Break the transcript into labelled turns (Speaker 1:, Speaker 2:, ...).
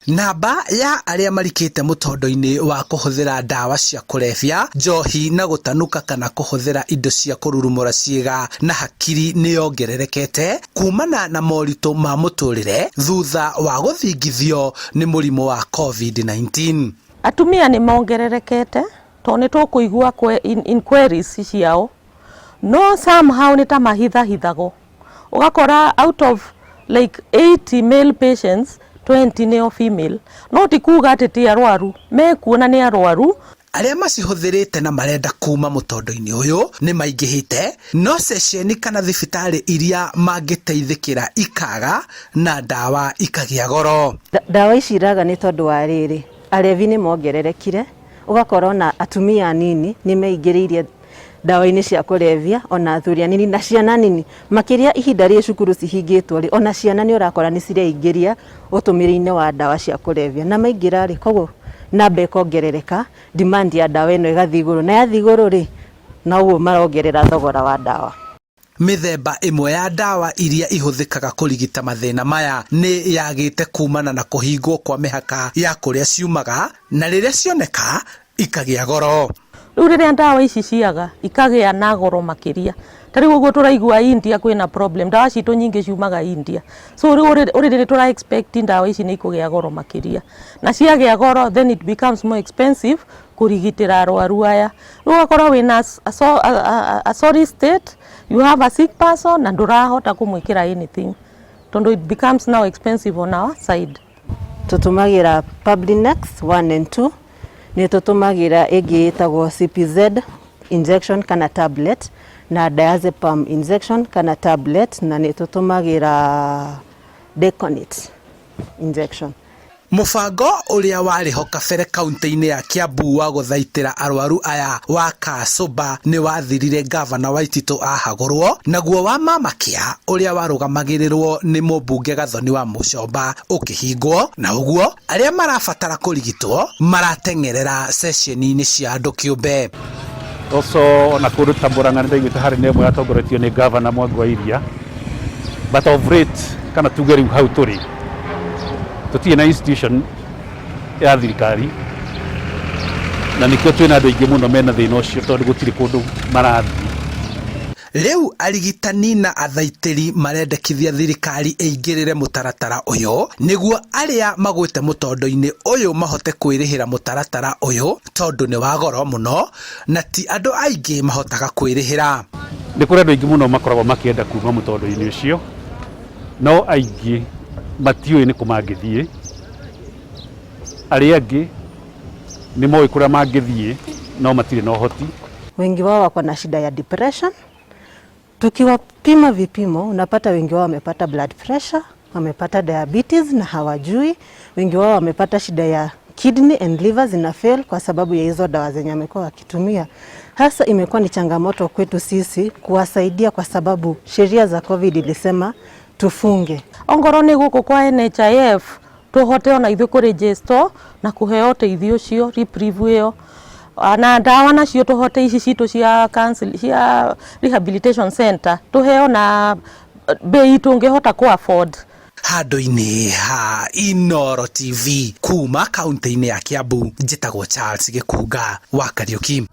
Speaker 1: Namba ya arĩa marikĩte mũtondo-inĩ wa kũhũthĩra ndawa cia kũrebia, njohi na gũtanuka kana kũhũthĩra indo cia kũrurumũra ciĩga na hakiri nĩ yongererekete kumana na moritũ ma mũtũrĩre thutha wa gũthingithio nĩ mũrimũ wa COVID-19.
Speaker 2: Atumia nĩ mongererekete tondũ nĩ tũkũigua inquiries ciao no somehow nĩ ta mahithahithagwo ũgakora out of like 80 male patients 20 nĩo female no ti kuga atĩ ti arwaru mekuo na nĩ arwaru.
Speaker 1: Arĩa macihũthĩrĩte na marenda kuma mũtondo-inĩ ũyũ nĩ maingĩhĩte no ceceni kana thibitarĩ iria mangĩteithĩkĩra ikaga na ndawa ikagĩa goro.
Speaker 3: Ndawa ici iraga nĩ tondũ wa rĩrĩ, arevi nĩ mongererekire, ũgakora ona atumia anini nĩ meingĩrĩirie ndawa-inĩ cia kũrebia, ona athuri anini na ciana nini, makĩria ihinda rĩrĩ cukuru cihingĩtwo rĩ, ona ciana nĩ ũrakora nĩ cireingĩria ũtũmĩri-inĩ wa ndawa cia kũrebia, na maingĩra rĩ, koguo namba ĩkongerereka, demand ya ndawa ĩno ĩgathiĩ igũrũ, na yathiĩ igũrũ rĩ, noguo marongerera thogora wa ndawa.
Speaker 1: Mĩthemba ĩmwe ya ndawa iria ihũthĩkaga kũrigita mathĩna maya nĩ yagĩte kumana na kũhingwo kwa mĩhaka ya kũrĩa ciumaga na rĩrĩa cioneka ikagĩa goro.
Speaker 2: Rĩu rĩrĩa ndawa ici ciaga ikagĩa na goro makĩria, ta rĩu ũguo tũraigua India kwĩna problem, ndawa citũ nyingĩ ciumaga India, so rĩu already nĩ tũra expect ndawa ici nĩ ikũgĩa goro makĩria, na ciagĩa goro then it becomes more expensive kũrigitĩra arwaru aya. Rĩu ũgakorwo wĩna a sorry state, you have a sick person na ndũrahota kũmwĩkĩra anything tondũ it becomes now expensive on our side.
Speaker 3: Tũtũmagĩra Pablinex 1 and 2, nĩ tũtũmagĩra ĩngĩ ĩtagwo CPZ injection kana tablet, na diazepam injection kana tablet, na nĩ tũtũmagĩra Deconit injection.
Speaker 1: Mũbango ũrĩa warĩ ho kabere kaunti-inĩ ya Kiambu wa gũthaitĩra arwaru aya wa Kasũmba nĩ wathirire ngavana Waititũ ahagũrwo, naguo wa Mama Care ũrĩa warũgamagĩrĩrwo nĩ mũmbunge Gathoni wa Mũcomba ũkĩhingwo, na ũguo arĩa marabatara kũrigitwo marateng'erera ceceni-inĩ cia andũ kĩũmbe.
Speaker 4: Also ona kũndũ ta Murang'a nĩ ndaiguĩte harĩ na ĩmwe yatongoretio nĩ gavana Mwangi wa Iria, but of late kana tuge rĩu hau tũrĩ tũtirĩ na institution ya thirikari na nĩkĩo twĩna andũ aingĩ mũno mena thĩna ũcio tondũ gũtirĩ kũndũ marathiĩ.
Speaker 1: Rĩu arigitani na athaitĩri marendekithia thirikari ĩingĩrĩre mũtaratara ũyũ nĩguo arĩa magwĩte mũtondo-inĩ ũyũ mahote kwĩrĩhĩra mũtaratara ũyũ tondũ nĩ wa goro mũno na ti andũ aingĩ mahotaga kwĩrĩhĩra.
Speaker 4: Nĩ kũrĩ andũ aingĩ mũno makoragwo makĩenda kuma mũtondo-inĩ ũcio, no aingĩ matiũĩ nĩ kũ mangĩthiĩ, arĩa angĩ nĩ moĩ kũrĩa mangĩthiĩ no matirĩ na ũhoti.
Speaker 3: Wengi wao wako na shida ya depression. Tukiwapima vipimo unapata wengi wao wamepata blood pressure, wamepata diabetes na hawajui. Wengi wao wamepata shida ya kidney and liver zina fail kwa sababu ya hizo dawa zenye wamekuwa wakitumia. Hasa imekuwa ni changamoto kwetu sisi kuwasaidia kwa sababu sheria za COVID ilisema tufunge.
Speaker 2: Ongorwo nĩ gũkũ kwa NHIF tũhote ona ithuĩ kũ na kũheo ũteithio ũcio reprieve ĩyo, na ndawa nacio tũhote ici citũ cia council, cia rehabilitation center tũheo na bei tũngĩhota kũ afford.
Speaker 1: Handũ-inĩ ha Inooro TV kuma kaunti-inĩ ya Kiambu, njĩtagwo Charles Gĩkunga wa Kariuki.